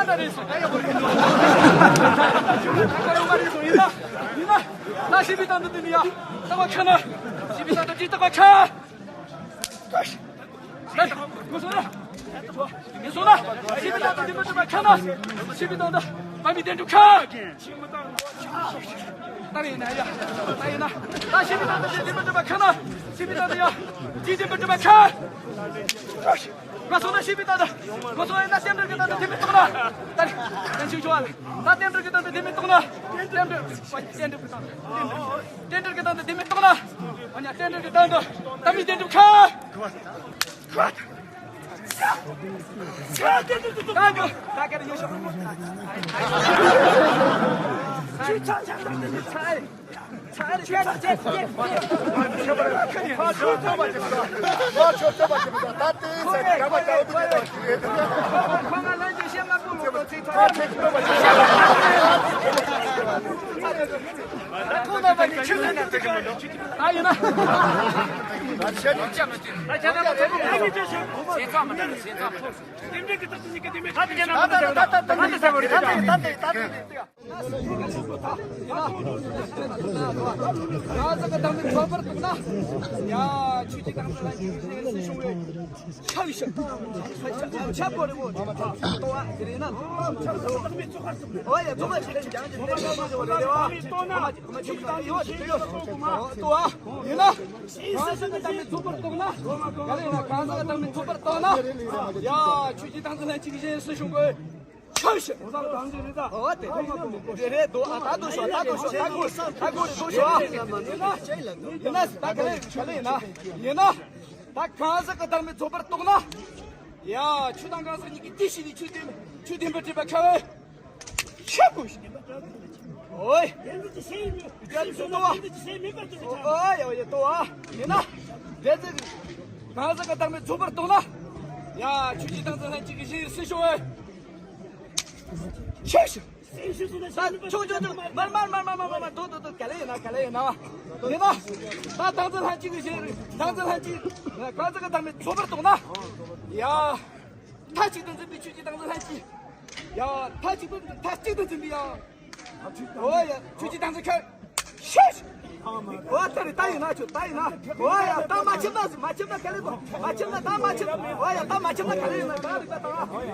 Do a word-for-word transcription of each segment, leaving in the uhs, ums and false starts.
ད་རེད་སོ་ད་ཡག་པོ་རེད། ད་ཁ་ཡོང་མ་རེད་སོ་ཡིན་ན། ཡིན་ན། ད་ཤི་བི་དང་དུ་དུ་ནི་ཡ། ད་བ་ཁ་ན། ཤི་བི་དང་དུ་ཅི་ད་བ་ཁ། ད་ད་གོ་སོང་ན། ཡིན་སོང་ན། ཤི་བི་དང་དུ་དུ་མ་ཁ་ན། ཤི་བི་དང་དུ་པ་མི་དེ་འདུག་ཁ། ད་རེད་ན་ཡ། ད་ཡིན་ན། ད་ཤི་བི་དང་དུ་དུ་དུ་མ་ཁ་ན། ཤི་བི་དང་དུ་ཡ། ཅི་དུ་མ་ཁ། ང་སོང་ན་ཤི་བི་ད་ད། ང་སོང་ན་རྟེན་འབྲེལ་གྱི་ད་ད་དེ་མི་རྟོགས་ན། ད་རེད། ད་ཅིག་ཞུ་བ་ལ། ད་རྟེན་འབྲེལ་གྱི་ད་ད་དེ་མི་རྟོགས་ན། རྟེན་འབྲེལ། རྟེན་འབྲེལ་གྱི་ད་ད། རྟེན་འབྲེལ་གྱི་ད་ད་དེ་མི་རྟོགས་ན། ཨ་ནི་རྟེན་འབྲེལ་གྱི་ད་ད། ད་མི་རྟེན་འབྲེལ་ཁ། ཁ། ཁ་རྟེན་འབྲེལ་གྱི་ད་ད་ག་རེ་ཡོད་ཤོག་ཁ་ཆ་ཆ་ཆ་ཆ་ཆ། ཆོས་ཀྱི་ཏང་ཙི་ལྷན་ཅིག་གཞན་སུ་བྱུང་དགོས། ཆོས་ཞིག་ཨོ་དེ་རེད་དོ། ཨ་ད་དོ་ཤོ་ད་དོ་ཤོ་ད་གོ་ད་གོ་རེད་དོ་ཤོ། ཡིན་ན་ཡིན་ན་ད་ག་ལེ་ག་ལེ་ཡིན་ན་ཡིན་ན་ད་གང་ཟག་གི་བདག་མེད་རྫོགས་པར་རྟོགས་ན། ཡ་ཆོས་དང་གང་ཟག་གཉིས་ཀྱི་དེ་ཤི་ནི་ཆོས་དེ་ཆོས་བདེན་པར་གྲུབ་པ་ཁ་བའི་ཆོས་ཀུན་ཤི། ཨོའི། ཡ་ཆོས་དོ་བ། ཨོ་ཡ་ཡ་དོ་བ། ཡིན་ན་དེ་ཚེ་གང་ཟག་གི་བདག་མེད་རྫོགས་པར་རྟོགས་ན། ཡ་ཆོས་ཀྱི་ཏང་ཙི་ལྷན་ཅིག་གི་ཞིང་སུ་ཤོ་བའི། ཆོས་ཤིག་ད་ཆོག་ཆོག་ཆོག་མར་མར་མར་མར་མར་མར་མར་དོ་དོ་དོ་ག་ལེ་ཡིན་ན་ག་ལེ་ཡིན་ན། ཡིན་ན། ད་ཏང་ཙི་ལྷན་ཅིག་གི་ཞིང་ཏང་ཙི་ལྷན་ཅིག་གང་ཟག་གི་བདག་མེད་རྫོགས་པར་རྟོགས་ན། ཡ། མཐའ་གཅིག་ཏུ་འཛིན་པའི་ཆོས་ཀྱི་ཏང་ཙི་ལྷན་ཅིག་ཡ། མཐའ་གཅིག་ཏུ་མཐའ་གཅིག་ཏུ་འཛིན་པའི་ཡ། ཨོ་ཡ་ཆོས་ཀྱི་ཏང་ཙི་ཁ། ཤེས། ཨོ་ད་རེད་ད་ཡིན་ན་ཆོས་ད་ཡིན་ན། ཨོ་ཡ་ད་མ་ཁྱིམ་ན་མ་ཁྱིམ་ན་ག་ལེ་དང་མ་ཁྱིམ་ན་ད་མ་ཁྱིམ་ཨོ་ཡ་ད་མ་ཁྱིམ་ན་ག་ལེ་ཡིན་ན་ད་རེད་ད་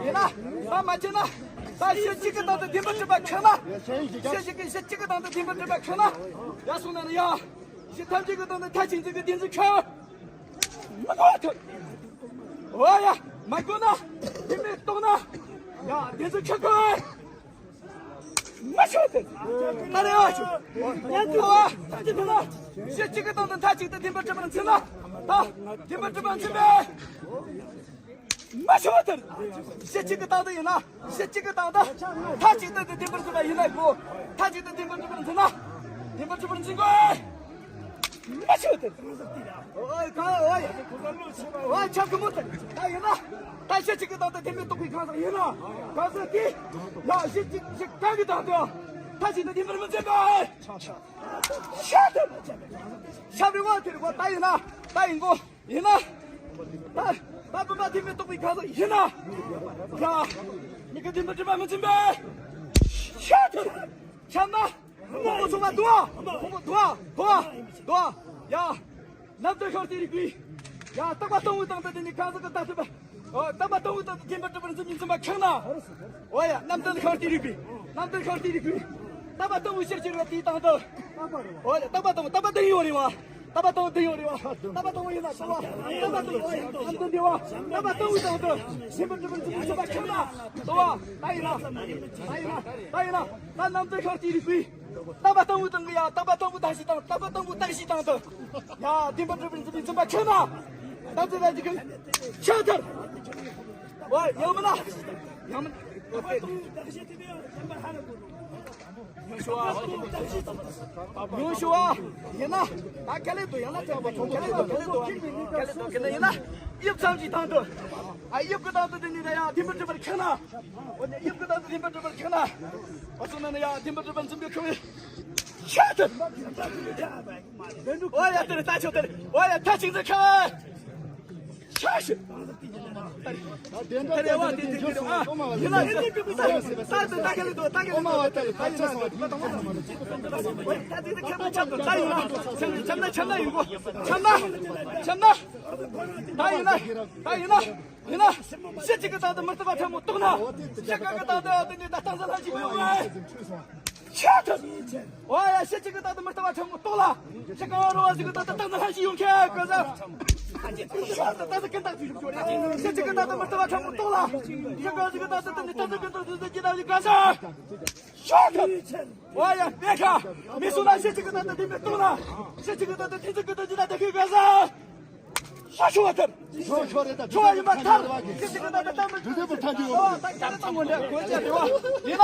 ཡིན་ན་ད་མ་ཁྱིམ་ན། ད་ཤེས་གཅིག་གི་སྟེང་དུ་བདེན་པར་གྲུབ་པ་ཁེགས་ན། ཤེས་གཅིག་གི་ཤེས་གཅིག་གི་སྟེང་དུ་བདེན་པར་གྲུབ་པ་ཁེགས་ན། ཡ་སོང་ན་ནི་ཡ། ཤེས་ཐམས་ཅད་ཀྱི་སྟེང་དུ་མཐའ་གཅིག་འཛིན་གྱི་བདེན་འཛིན་ཁེགས། མི་དགོས་ཐུབ། ཨོ་ཡ་མ་དགོས་ན། བདེན་མེད་རྟོགས་ན། ཡ་བདེན་འཛིན་ཁེགས་དགོས། མ་ཤོད་དེ། ད་རེ་བ་ཤོད། ཡང་དུ་བ། ད་ཅི་ཐུབ་ན། ཤེས་གཅིག་གི་སྟེང་དུ་མཐའ་གཅིག་ཏུ་བདེན་པར་གྲུབ་པར་འཛིན་ན། ད། བདེན་པར་གྲུབ་པར་འཛིན་པས། མ་ཤོད་དེ། ཤེས་གཅིག་གི་སྟེང་དུ་ཡིན་ན། ཤེས་གཅིག་གི་སྟེང་དུ། མཐའ་གཅིག་ཏུ་བདེན་པར་གྲུབ་པ་ཡིན་ན་གོ། མཐའ་གཅིག་ཏུ་བདེན་པར་གྲུབ་པར་འཛིན་ན། བདེན་པར་གྲུབ་པར་འཛིན་དགོས། མ་ཤོད་དེ། ཨོ་ཨེ་ག་ཨོ་ཨེ། ཨོ་ཨེ་ཆག་གི་མོ་དེ། ད་ཡིན་ན། ད་ཤེས་གཅིག་གི་སྟེང་དུ་བདེན་མེད་རྟོགས་པའི་གང་ཟག་ཡིན་ན། གང་ཟག་དེ། ཡ་ཤེས་གཅིག་ཤེས་གང་གི་སྟེང་དུ། ད་ཤེས་དུ་བདེན་པར་མི་འཛིན་པ། ཤ་དེ། ཤ་རེ་བ་དེ་རེ་བ་ད་ཡིན་ན། ད་ཡིན་གོ། ཡིན་ན། ད། ད་བུམ་པ་བདེན་མེད་རྟོགས་པའི་གང་ཟག་ཡིན་ན། ཡ། མི་གི་བདེན་པར་གྲུབ་པ་མི་འཛིན་པ། ཤ་དེ། ཤ་ན། ཕུང་པོ་ཚོགས་པ་དུ་བ། ཕུང་པོ་དུ་བ། དུ་བ། དུ་བ། ཡ། རྣམ་ལྡན་ཤར་གྱི་རིག་པའི། ཡ་རྟག་པ་སྟོང་པའི་སྟེང་དུ་དེ་ནི་གང་ཟག་གི་ལྟ་ཐུབ་པ། ཨོ་རྟག་པ་སྟོང་པའི་སྟེང་དུ་བདེན་པར་གྲུབ་པར་འཛིན་པའི་འཛིན་པ་ཁེགས་ན། ཨོ་ཡ་རྣམ་ལྡན་ཤར་གྱི་རིག་པའི། རྣམ་ལྡན་ཤར་གྱི་རིག་པའི། རྟག་པ་སྟོང་པའི་ཕྱིར་གྱུར་པ་དེའི་སྟེང་དུ། ཨོ་ཡ་རྟག་པ་སྟོང་པ་རྟག་པ་དེ་ཡོད་རེད་བ། རྟག་པ་སྟོང་པ་དེ་ཡོད་རེད་བ། རྟག་པ་སྟོང་པ་ཡིན་ན་ཚོར་བ། རྟག་པ་སྟོང་པ་རྣམ་ལྡན་འདི་བ། རྟག་པ་སྟོང་པའི་སྟེང་དུ་བདེན་པར་གྲུབ་པར་འཛིན་པའི་འཛིན་པ་ཁེགས་ན། ཚོར་བ། ད་ཡིན་ན། ད་ཡིན་ན། ད་ཡིན་ན། ད་རྣམ་ལྡན་ཤར་གྱི་རིག་པའི། རྟག་པ་སྟོང་པའི་སྟེང་གི་ཡང་རྟག་པ་སྟོང་པའི་དང་ཞིག་དང་རྟག་པ་སྟོང་པའི་དང་ཞིག་དང་དུ། ཡ་བདེན་པར་གྲུབ་པའི་འཛིན་པའི་འཛིན་པ་ཁེགས་ན། ད་ཚེ་ད་ཅི་ཁེགས། ཁེགས་ཐལ། ཨོ་ཡང་མིན་ན། ཡང་མིན། ཉུང་ཤོས་ཨ། ཉུང་ཤོས་ཨ། ཡིན་ན། ད་ག་ལེ་དུ་ཡང་ན་ཐེག་པ་ཐོག་ག་ལེ་དུ་ག་ལེ་དུ་ག་ལེ་དུ་ག་ལེ་ཡིན་ན། དབྱིབས་ཙམ་གྱི་སྟེང་དུ། ཨ་དབྱིབས་ཀྱི་སྟེང་དུ་དེ་ནི་ད་ཡང་བདེན་པར་གྲུབ་པར་ཁེགས་ན། འོ་ན་དབྱིབས་ཀྱི་སྟེང་དུ་བདེན་པར་གྲུབ་པར་ཁེགས་ན། འོ་སོང་ན་ནི་ཡང་བདེན་པར་གྲུབ་པར་འཛིན་པའི་ཁེགས་པའི་ཆ་དེ། འོ་ཡ་དེ་རེད་ད་ཆོག་དེ་རེད། འོ་ཡ་མཐའ་གཅིག་འཛིན་ཁེགས་པའི། ཆ་ཤི། ད་རེ་བ་དེ་དེ་དེ་ཨ། ཡིན་ན་ཡིན་ན་ད་ད་ད་ག་ལེ་དོ་ད་ག་ལེ་དོ་ད་ག་ལེ་དོ་ད་ཡིན་ན་ད་དེ་དེ་ཁ་ཏོ་ཆབ་ཏོ་ད་ཡིན་ན་ཆབ་ན་ཆབ་ན་ཡིན་གོ། ཆབ་ན་ཆབ་ན་ཆབ་ན་ད་ཡིན་ན་ད་ཡིན་ན། ཡིན་ན། གཞི་གཅིག་གི་སྟེང་དུ་མི་རྟག་པ་ཕྲ་མོ་རྟོགས་ན། གཞི་གང་གི་སྟེང་དུ་དེ་ནི་ད་སྟངས་འཛིན་ལྷན་ཅིག་ཡོང་བས། ཆགས་ཐུབ། འོ་ཡ་གཞི་གཅིག་གི་སྟེང་དུ་མི་རྟག་པ་ཕྲ་མོ་རྟོགས་ལ། གཞི་གང་རུང་བ་ཞིག་གི་སྟེང་དུ་སྟངས་འཛིན་ལྷན་ཅིག་ཡོང་མཁན་ག་ཟེར། ཤོག་ཏུ་ད་ལྟ་ཀུན་བཏགས་ཚུལ་བཞུགས་ཀྱོག་རེད། གཞི་གཅིག་གི་སྟེང་དུ་མི་རྟག་པ་ཕྲ་མོ་རྟོགས་ལ། གཞི་གང་ཞིག་གི་སྟེང་དུ་དེ་ནི་སྟངས་འཛིན་ཀུན་བཏགས་ཚུལ་བཞུགས་ཀྱི་ན་ཞིག་ག་ཟེར། ཤོག་ཐུབ། འོ་ཡ་དཔེ་ཁ། མི་སུ་ན་གཞི་གཅིག་གི་སྟེང་དུ་དེ་མི་རྟོགས་ན། གཞི་གཅིག་གི་སྟེང་དུ་དེ་ཚུལ་ཀུན་བཏགས་ཀྱི་ན་དེ་ཁུལ་ག་ཟེར། ཤ་ཤོ་བ་ཐར། ཤོ་ཤོ་རེ་ད། ཤོ་ཡིན་པ་ཐར། ཁྱེད་ཀྱི་ད་ད་ད་མི་དུས་དེ་བུ་ཐར་རྒྱུ་ཡོད། ཨོ་ད་ཀྱ་རེ་ད་ངོ་འདྲ་གོ་ཅ་རེ་བ། ཡིན་ན་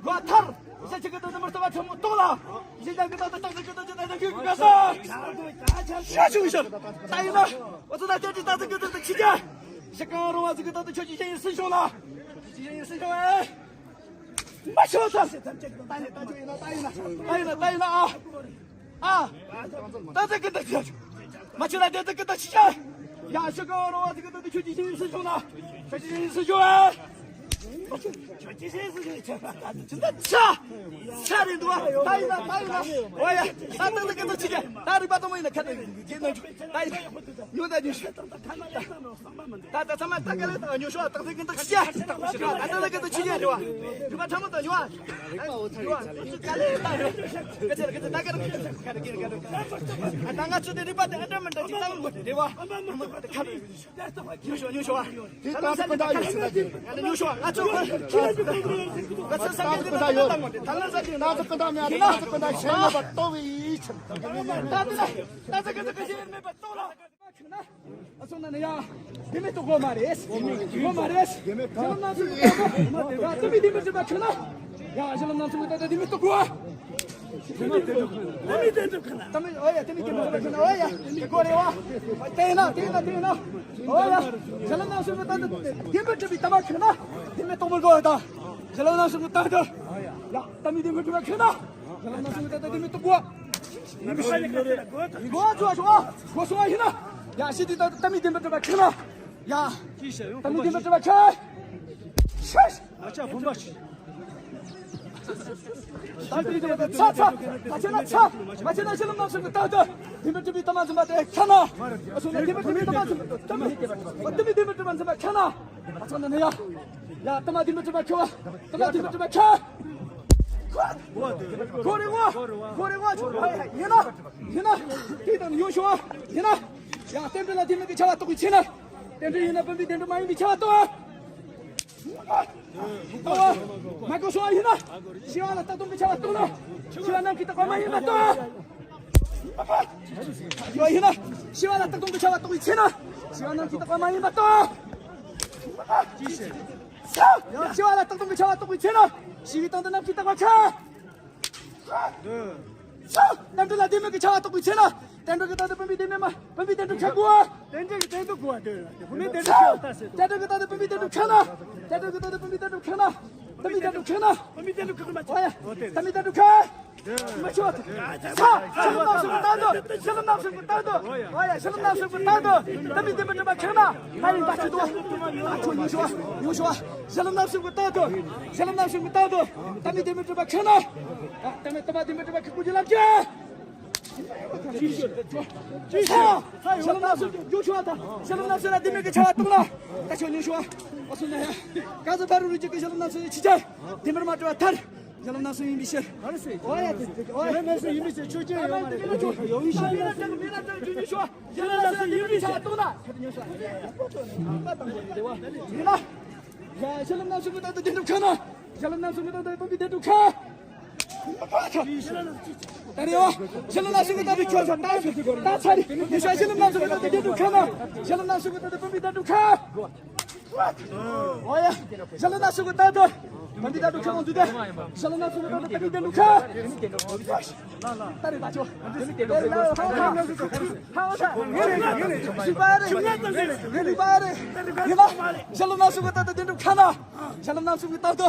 གོ་ཐར། ཤ་ཅིག་གི་ད་ད་མི་ཐར་བ་ཁྲ་མོ་ཏོ་ལ། ཤི་ཅག་གི་ད་ད་ད་ད་ད་ད་ད་གི་ག་ས། ཤ་ཤུ་ཤར། ད་ཡིན་ན་འོ་ཚོ་ད་ཅ་ཅི་ད་ད་གི་ད་ད་ཅི་ཅ། ཤ་གང་རུང་བ་ཅིག་གི་ད་ད་ཁྱོད་ཀྱི་ཤ་ཡིན་སྲིད་ཤོང་ལ། ཁྱོད་ཀྱི་ཤ་ཡིན་སྲིད་ཤོང་ཨེ། མ་ཤོད་ད། ད་ཡིན་ན་ད་ཡིན་ན་ད་ཡིན་ན་ཨ། ཨ། ད་ད་གི་ད་ཁྱོད། མ་ཁྱོད་ལ་ད་ད་གི་ད་ཤི་ཤ། ཡ་ཤི་ག་རོ་ད་གི་ད་ཁྱོད་ཀྱི་ཤི་སུ་ཤོད་ན། ཁྱོད་ཀྱི་ཤི་སུ་ཤོད་ཨ། ཁྱོད་ཀྱི་ཤི་སུ་ཤོད་ཨ། ཅི་ད་ཤ། ཤ་རེད་འདུག་ཨ། ད་ཡིན་ན་ད་ཡིན་ན། འོ་ཡ། ད་ད་ད་གི་ད་ཤི་ཤ། ད་རིག་པ་དང་མ་ཡིན་ན་ཁ་ད་གི་ན་ད་ཡིན་ན། ཉོ་ད་ཉོ་ཤ། ད་ད་ཚང་མ་ད་ག་ལེ་ད་ཉོ་ཤོག་ད་ད་གི་ད་ཤི་ཤ། ད་ད་གི་ད་ཤི་ཤ་རེད་བ། རིག་པ་ཕྲ་མོ་ད་ཉོ་ཨ། ཨ་སོང་ན་ནི་ཡ། དེ་མེད་དུ་གོ་མ་རེད། གོ་མ་རེད། ཞལ་ལམ་སྣ་ཚོགས་ཀྱི་ད་དེ་མེད་དུ་གོ། ཞལ་ལམ་སྣ་ཚོགས་ཀྱི་ད་དེ་མེད་དུ་གོ། ད་མེད་ཨོ་ཡ་དེ་མེད་ཀྱི་མ་རེད་ཨོ་ཡ་དེ་མེད་གོ་རེད་བ། དེ་ན་དེ་ན་དེ་ན་ཨོ་ཡ། ཞལ་ལམ་སྣ་ཚོགས་ཀྱི་ད་དེ་མེད་གྲུབ་པའི་ད་མ་ཁྱོད་ན་དེ་མེད་དུ་མི་གོ་ད། ཞལ་ལམ་སྣ་ཚོགས་ཀྱི་ད་ད་ཡ་ད་མེད་དེ་མེད་གྲུབ་པ་ཁྱོད་ན། ཞལ་ལམ་སྣ་ཚོགས་ཀྱི་ད་ད་དེ་མེད་དུ་གོ། གོ་ཚོ་ཤོ་གོ་སོང་བ་ཡིན་ན། ཡ་ཤི་དེ་ད་ད་མི་དེ་འདྲ་འདྲ་ཁྱེར་ན། ཡ། ད་མི་དེ་འདྲ་འདྲ་ཁྱེར། ཤ་ཤ། ང་ཅག་བུམ་པ་ཤི། ད་དེ་དེ་ད་ཚ་ཚ། ང་ཆེ་ན་ཚ། ང་ཆེ་ན་ཤི་ལམ་ན་སོང་གི་ད་ད། དེ་འདྲ་འདྲ་བི་ད་མ་འཛིན་པ་དེ་ཁྱེར་ན། ཨ་སོང་ན་དེ་འདྲ་འདྲ་བི་ད་མ་འཛིན་པ་ད་མི་དེ་འདྲ་འདྲ་འཛིན་པ་ཁྱེར་ན། ཨ་ཚང་ན་ནི་ཡ། ཡ་ད་མ་དེ་འདྲ་འདྲ་ཁྱེར་བ། ད་མ་དེ་འདྲ་འདྲ་ཁྱེར། གོ་རེ་ངོ་། གོ་རེ་ངོ་ཆུ་ཡིན་ན། ཡིན་ན། དེ་དང་ཡོ་ཤོ་ཡིན་ན། ཡང་བསྟན་འགྲོ་ལ་དེ་མི་གི་བྱ་བ་རྟོགས་པའི་ཚེ་ན། བསྟན་འགྲོ་ཡིན་ན་བུམ་པའི་བསྟན་འགྲོ་མ་ཡིན་པའི་བྱ་བ་རྟོགས། རྟོགས། མ་གོ་སོང་བ་ཡིན་ན། ཤི་བ་ལ་ལྟ་སྟངས་ཀྱི་བྱ་བ་རྟོགས་ན། ཤི་བ་ནམ་མཁའི་རྟག་པ་མ་ཡིན་པ་རྟོགས། ཡོ་ཡིན་ན། ཤི་བ་ལ་ལྟ་སྟངས་ཀྱི་བྱ་བ་རྟོགས་པའི་ཚེ་ན། ཤི་བ་ནམ་མཁའི་རྟག་པ་མ་ཡིན་པ་རྟོགས། ཤི་བ་ལ་ལྟ་སྟངས་ཀྱི་བྱ་བ་རྟོགས་པའི་ཚེ་ན། ཤི་བའི་སྟེང་དུ་ནམ་མཁའི་རྟག་པ་ཁྱབ། ཤ། བསྟན་འགྲོ་ལ་བདེན་མེད་ཀྱི་བྱ་བ་རྟོགས་པའི་ཚེ་ན། བསྟན་འགྲོ་གི་སྟེང་དུ་བུམ་པའི་བདེན་མེད་མ། བུམ་པའི་བསྟན་འགྲོ་ཁྱབ་དགོས། བསྟན་འགྲོ་གི་བསྟན་འགྲོ་གོ་བ་དེ། བུམ་པའི་བསྟན་འགྲོ་ཁྱབ་ལྟ་ཟེར། བསྟན་འགྲོ་གི་སྟེང་དུ་བུམ་པའི་བསྟན་འགྲོ་ཁྱབ་ན། བསྟན་འགྲོ་གི་སྟེང་དུ་བུམ་པའི་བསྟན་འགྲོ་ཁྱབ་ན། བུམ་པའི་བསྟན་འགྲོ་ཁྱབ་ན། བུམ་པའི་བསྟན་འགྲོ་ཁྱབ་ན་མ་ཆོག་ཨ་ཡ། བསྟན་པའི་བསྟན་འགྲོ་ཁྱབ། མ་ཆོག་ཨ། ས། ཤི་ལམ་ན་སོང་གི་སྟེང་དུ། ཤི་ལམ་ན་སོང་གི་སྟེང་དུ། ཨ་ཡ། ཤི་ལམ་ན་སོང་གི་སྟེང་དུ། བསྟན་པའི་བསྟན་པའི་སྒྲིབ་པ་ཁྱབ་ན། ད་ཡིན་ད་ཆོག་ཏོ། མ་ཆོག་ཉུང་ཤོག་ཨ། ཉུང་ཤོག་ཨ། ཤི་ལམ་ན་སོང་གི་སྟེང་དུ། ཤི་ལམ་ན་སོང་གི་སྟེང་དུ། བསྟན་པའི་བསྟན་པའི་སྒྲིབ་པ་ཁྱབ་ན། ཨ། བསྟན་པའི་བསྟན་པ་བསྟན་པའི་སྒྲིབ་པ་ཁྱབ་དགོས་ཀྱི་ལབ་ཀྱི། ཤི་ལམ་ན་སོང་གི་ཉུང་ཤོག་ཨ། ད་ཤི་ལམ་ན་སོང་ལ་བདེན་མེད་ཀྱི་བྱ་བ་རྟོགས་ན། ད་ཆོག་ཉུང་ཤོག་ཨ། ཨ་སོང་ན་ཡ། ག་ཚོད་ཕ་རུ་རུ་ཅིག་གི་ཤི་ལམ་ན་སོང་ཡི་ཕྱི་ཆ། བདེན་པར་མ་གྲུབ་པ་ཐར། ཞལ་ལམ་སྣ་ཚོགས་ཡིན་པའི་ཕྱིར། ཨོ་ཡ་དེ་དེ་ཨོ་ཡ། ཞལ་ལམ་སྣ་ཚོགས་ཡིན་པའི་ཕྱིར་ཆོས་ཅན་ཡོད་མ་རེད། ཡོད་ཡོད་ཤི་མི་ལ་དྲག་མི་ལ་དྲག་རྒྱུ་ཉུང་ཤོག་ཞལ་ལམ་སྣ་ཚོགས་ཡིན་པའི་ཕྱིར་རྟོགས་ན། ཡིན་ན། ཡ་ཞལ་ལམ་སྣ་ཚོགས་ཀྱི་ད་དུ་བདེན་གྲུབ་ཁ་ན། ཞལ་ལམ་སྣ་ཚོགས་ཀྱི་ད་དུ་བུམ་པའི་བདེན་གྲུབ་ཁ། ད་རེ་བ། ཞལ་ལམ་སྣ་ཚོགས་ཀྱི་ད་དུ་ཁྱོད་ཚོ་ད་ཚོད་ཀྱི་སྐོར་ད་ཚ་རེ། ཡིན་ཤོག་ཞལ་ལམ་སྣ་ཚོགས་ཀྱི་ད་དུ་བདེན་གྲུབ་ཁ་ན། ཞལ་ལམ་སྣ་ཚོགས་ཀྱི་ད་དུ་བུམ་པའི་བདེན་གྲུབ་ཁ། ཨོ་ཡ། ཞལ་ལམ་སྣ་ཚོགས་ཀྱི་ད་དུ། བུམ་པའི་བདེན་གྲུབ་ཁ་མང་དུ་དེ། ཞལ་ལམ་སྣ་ཚོགས་ཀྱི་ད་དུ་བུམ་པའི་བདེན་གྲུབ་ཁ། ད་རེ་ད་ཆོ། ཞུ་བ་རེ། ཞུ་བ་རེ། ཡིན་ན། ཞལ་ལམ་སྣ་ཚོགས་ཀྱི་ད་དུ་བདེན་གྲུབ་ཁ་ན། ཞལ་ལམ་སྣ་ཚོགས་ཀྱི་ད་དུ།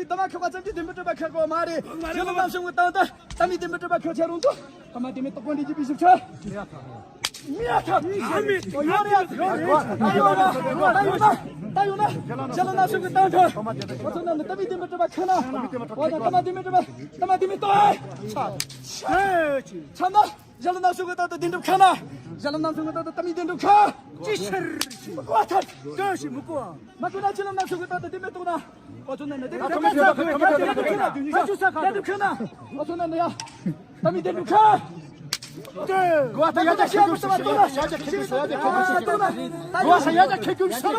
པའི་གདམས་ངག་ཁེགས་པ་ཙམ་གྱིས་བདེན་པར་གྲུབ་པ་ཁེགས་དགོས་མ་རེད། ཞི་ལུ་རྣམ་གསུམ་གྱི་སྟེང་དུ་ལྟ་མིན་བདེན་པར་གྲུབ་པ་ཁེགས་ཆ་རུང་དུ། ཐ་མ་དེ་མིན་རྟོག་པ་འདྲེན་བྱེད་པའི་ཞིབ་ཆ། མི་ཡ་ཐབས། མི་ཡ་ཐབས། ཡོད་རེད། ད་ཡོད་རེད། ད་ཡོད་ན། ད་ཡོད་ན། ད་ཡོད་ན། ཞི་ལུ་རྣམ་གསུམ་གྱི་སྟེང་དུ། ཨོ་ཚོ་ན་ནི་ལྟ་མིན་བདེན་པར་གྲུབ་པ་ཁེགས་ན། ཨོ་ན་ལྟ་མ་བདེན་པར་གྲུབ་པ། ལྟ་མ་བདེན་པར་རྟོགས། ཚ་ན། ཞི་ལུ་རྣམ་གསུམ་གྱི་སྟེང་དུ་བདེན་གྲུབ་ཁེགས་ན། ཞི་ལུ་རྣམ་གསུམ་གྱི་སྟེང་དུ་ལྟ་མིན་བདེན་གྲུབ་ཁེགས། ཅི་ཕྱིར། མི་གོ་བ་ཐལ། ལྟོས་ཤིག་མི་གོ་བ། མ་གོ་ན་ཞི་ལུ་རྣམ་གསུམ་གྱི་སྟེང་དུ་བདེན་མེད་རྟོགས་ན། ཨོ་ཚོ་ན་ནི་བདེན་གྲུབ་ཁེགས་ན། ཨོ་ཚོ་ན་ནི་ཡ། ལྟ་མིན་བདེན་གྲུབ་ཁེགས། གོ་བ་ཐལ། ཡ་རྒྱ་ཁེགས་གྱུར་ཤིག་ཡ་རྒྱ་ཁེགས་གྱུར་ཤིག་ཡ་རྒྱ་ཁེགས་གྱུར་ཤིག་གོ་བ་ཐལ། ཡ་རྒྱ་ཁེགས་གྱུར་ཤིག་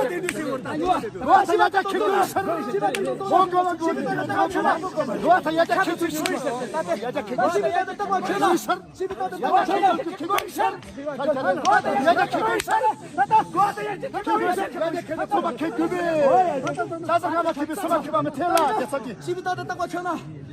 གོ་བ་ཐལ། ཡ་རྒྱ་ཁེགས་གྱུར་ཤིག་གོ་བ་ཐལ། ཡ་རྒྱ་ཁེགས་གྱུར་ཤིག་ཡ་རྒྱ་ཁེགས་གྱུར་ཤིག་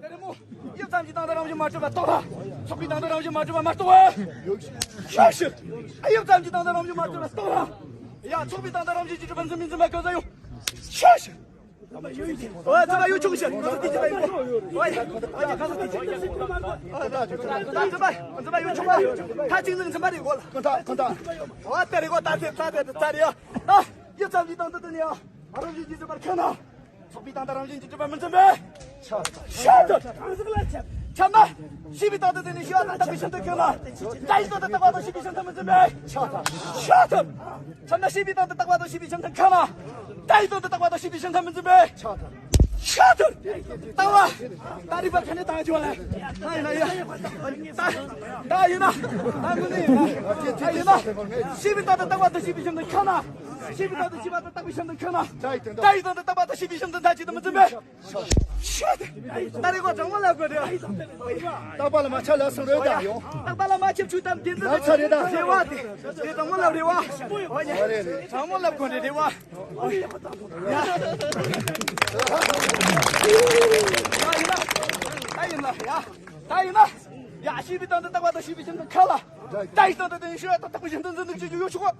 དེ་རེད་མོ། ཡབ་ཙམ་གྱི་སྟེང་དུ་རང་བཞིན་མ་གྲུབ་པ་རྟོགས་ལ། ཚོགས་པའི་སྟེང་དུ་རང་བཞིན་མ་གྲུབ་པ་མ་རྟོགས་པ། ཤ་ཤི། ཡབ་ཙམ་གྱི་སྟེང་དུ་རང་བཞིན་མ་གྲུབ་པ་རྟོགས་ལ། ཡ་ཚོགས་པའི་སྟེང་དུ་རང་བཞིན་གྱིས་གྲུབ་པ་འཛིན་མི་འཛིན་པ་གང་ཟག་ཡོད། ཤ་ཤི། ཨོ་འཛིན་པ་ཡོད་ཆོག་ཤི། གང་ཟག་དེ་ཅི་ལ་ཡིན་པ། ཨོ་ཡ་ཨོ་ཡ་གང་ཟག་དེ་ཅི་ལ་ཡིན་པ། འཛིན་པ་འཛིན་པ་ཡོད་ཆོག་པ། ད་ཅིག་ནི་འཛིན་པ་རེད་གོ་ལ། གང་ལྟར་གང་ལྟར། ཨོ་ད་རེད་གོ་ད་དེ་ད་དེ་ད་རེད་ཡ། ད་ཡབ་ཙམ་གྱི་སྟེང་དུ་དེ་ནི་ཡ། རང་བཞིན་གྱིས་གྲུབ་པར་ཁས་ན། ཚོགས་པའི་སྟེང་དུ་རང་བཞིན་གྱིས་གྲུབ་པ་མི་འཛིན་པས། ཤ་ཤ་དུ། ཁྱབ་ན། ཤེས་པའི་སྟེང་དུ་དེ་ནི་ཤེས་པ་དང་རྟོགས་པའི་ཤིན་ཏུ་ཁས་ན། དགྲ་ཡི་སྟེང་དུ་རྟོག་པ་དང་ཤེས་པའི་ཤིན་ཏུ་མི་འཛིན་པས། ཤ་དུ། ཁྱབ་ན་ཤེས་པའི་སྟེང་དུ་རྟོག་པ་དང་ཤེས་པའི་ཤིན་ཏུ་ཁས་ན། དགྲ་ཡི་སྟེང་དུ་རྟོག་པ་དང་ཤེས་པའི་ཤིན་ཏུ་མི་འཛིན་པས། ཤ་དུ། ལྟ་བ། ད་རིག་པ་ག་ནས་བཏང་ཆོག་ལ། ད་ཡིན་ན་ཡ། ད་ཡིན་ན། ད་ངོ་ནས་ཡིན་ན། ད་ཡིན་ན། ཤེས་པའི་སྟེང་དུ་རྟོག་པ་དང་ཤེས་པའི་ཤིན་ཏུ་ཁས་ན། ཤེས་པའི་སྟེང་དུ་ཤེས་པ་དང་རྟོགས་པའི་ཤིན་ཏུ་ཁས་ན། དགྲ་ཡི་སྟེང་དུ་རྟོག་པ་དང་ཤེས་པའི་ཤིན་ཏུ་མཐའ་གཅིག་ཏུ་མི་འཛིན་པས། ད་རེས་ཁོ་དྲང་མོ་ལབ་དགོས་རེད། རྟག་པ་ལ་མ་ཆགས་ལ་སོང་རེད་ད་ཡོང་། རྟག་པ་ལ་མ་ཆགས་ཆུ་དམ་བདེན་འཛིན་ལབ་ཚར་རེད་ད། རེད་བ་དེ། དེ་དྲང་མོ་ལབ་རེད་བ། འོ་ཡ། རེད་རེད། དྲང་མོ་ལབ་དགོས་རེད་རེད་བ། འོ་ཡ། ད་ཡིན་ན། ད་ཡིན་ན། ཡ། ད་ཡིན་ན། ཡ་ཤེས་པའི་སྟེང་དུ་རྟག་པ་དང་ཤེས་པའི་ཤིན་ཏུ་ཁས་ལ། དགྲ་ཡི་སྟེང་དུ་དེ་ནི་ཤེས་པ་དང་རྟོགས་པའི་ཤིན་ཏུ་འཛིན་ནུག་ཅེས་ཡོད་ཆོག་གོ།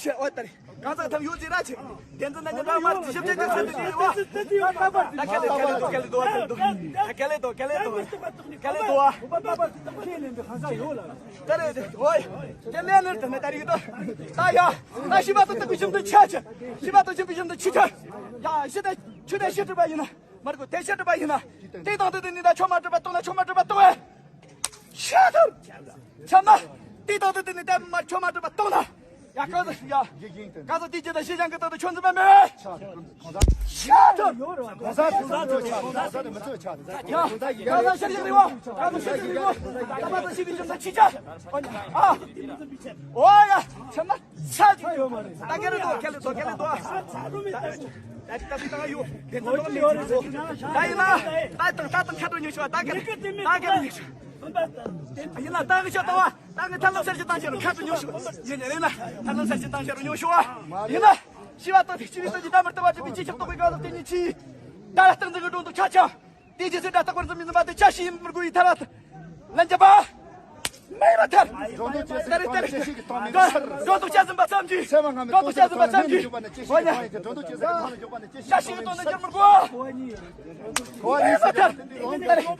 ཤེས་བྱ་བ་ལྟར། གང་ཟག་ཐམས་ཡོད་ཅེས་ར་ཆེ། བདེན་འཛིན་ན་ཉི་ཟླ་མར་ཇི་ཞིབ་ཅན་གྱི་ཚད་དུ་ཉེ་བ། ད་ག་ལེ་ད་ག་ལེ་དོ་ག་ལེ་དོ་ག་ལེ་དོ་ག་ལེ་དོ་ག་ལེ་དོ་ག་ལེ་དོ། ད་རེ་ཨོའི། དེ་ལས་ལེར་དུ་ནི་ད་རིག་དོ། ད་ཡ། ད་ཤི་བ་དང་དུ་བི་ཤིན་དུ་ཆ་ཆ། ཤི་བ་དང་ཆུ་བི་ཤིན་དུ་ཆུ་ཆ། ཡ་ཤི་ད་ཆུ་ད་ཤི་གྲུབ་པ་ཡིན་ན། མར་གོ་དེ་ཤི་གྲུབ་པ་ཡིན་ན། དེ་དང་དུ་དེ་ནི་ད་ཆོ་མ་གྲུབ་པ་གཏོང་ན་ཆོ་མ་གྲུབ་པ་གཏོང་བས། ཤ་ཐུར། ཆམ་ན། དེ་དང་དུ་དེ་ནི་ད་མར་ཆོ་མ་གྲུབ་པ་གཏོང་ན། ཡ་ག་ཟ་ཡ། ག་ཟ་དེ་ཅི་ད་ཤི་ཅང་གི་ད་དུ་ཆོ་འཛིན་པ་མེད། ཤ་ཐུར། ག་ཟ་ཐུར་ཟ་ཐུར་ཆ་ག་ཟ་དེ་མི་ཚོ་ཆ་ག་ཟ་ཤ་ཡག་རེ་བ། ག་ཟ་ཤ་ཡག་རེ་བ། ད་མ་ད་ཤི་བི་ཅང་ད་ཆི་ཆ། ཨ། ཨོ་ཡ། ཆམ་ན། ས་ཡོད་མ་རེད། ད་ག་རེ་དོ་ག་ལེ་དོ་ག་ལེ་དོ། ད་ད་ད་ཡོད། དེ་ཚོ་ལོག་མེད་ཅིག་ཟེར། ད་ཡིན་ན། ད་དང་ད་དང་ཁ་དྲོ་ཉོ་ཤོག་ད་ག་ད་ག་ཉོ་ཤོག་ཡིན་ན་ད་གི་ཤོག་ད་བ། ད་གི་ཐར་ལམ་གསར་ཞིག་བཏང་ཤེར་ཁ་དྲོ་ཉོ་ཤོག་ཡིན་ཡིན་ན། ཐར་ལམ་གསར་ཞིག་བཏང་ཤེར་ཉོ་ཤོག་ཡིན་ན། ཤི་བ་དང་ཤི་བའི་དོན་གྱི་ད་མར་ལྟ་བ་གྲུབ་པའི་ཆེ་ཆེར་རྟོགས་པའི་དགའ་ལ་བརྟེན་ནས་ཆི། ད་ལ་སྟངས་འཛིན་གྱི་སྒྲོན་དུ་ཆ་ཆ། དེ་རྗེས་སུ་སྒྲ་རྟག་པར་འཛིན་མི་འཛིན་པ་དེ་ཆ་ཤས་ཡིན་པར་གོ་ཡི་ཐལ་བ། ལན་རྒྱབ་པ། མེད་པ་ཐལ། ད་རེ་ད་རེ། སྒྲོ་འདོགས་བཅད་ཟིན་པ་ཙམ་གྱིས། སྒྲོ་འདོགས་བཅད་ཟིན་པ་ཙམ་གྱིས། འོ་ན། ཆ་ཤས་ཀྱི་དོན་ནི་འཇོག་པ་ནི་ཆེ་ཤོས་ཀྱི་དོན་ཡིན་ཏེ། སྒྲོ་འདོགས་བཅད་ཟིན་པ་ནི་འཇོག་པ་ནི་ཆེ་ཤོས་ཀྱི་དོན་ཡིན་ཏེ། སྒྲོ་འདོགས་བཅད་ཟིན་པ་ནི་འཇོག་པ་ནི་ཆེ་ཤོས་ཀྱི་དོན་ཡིན་ཏེ། མེད་པ་ཐལ། ད་རེ། ཨ།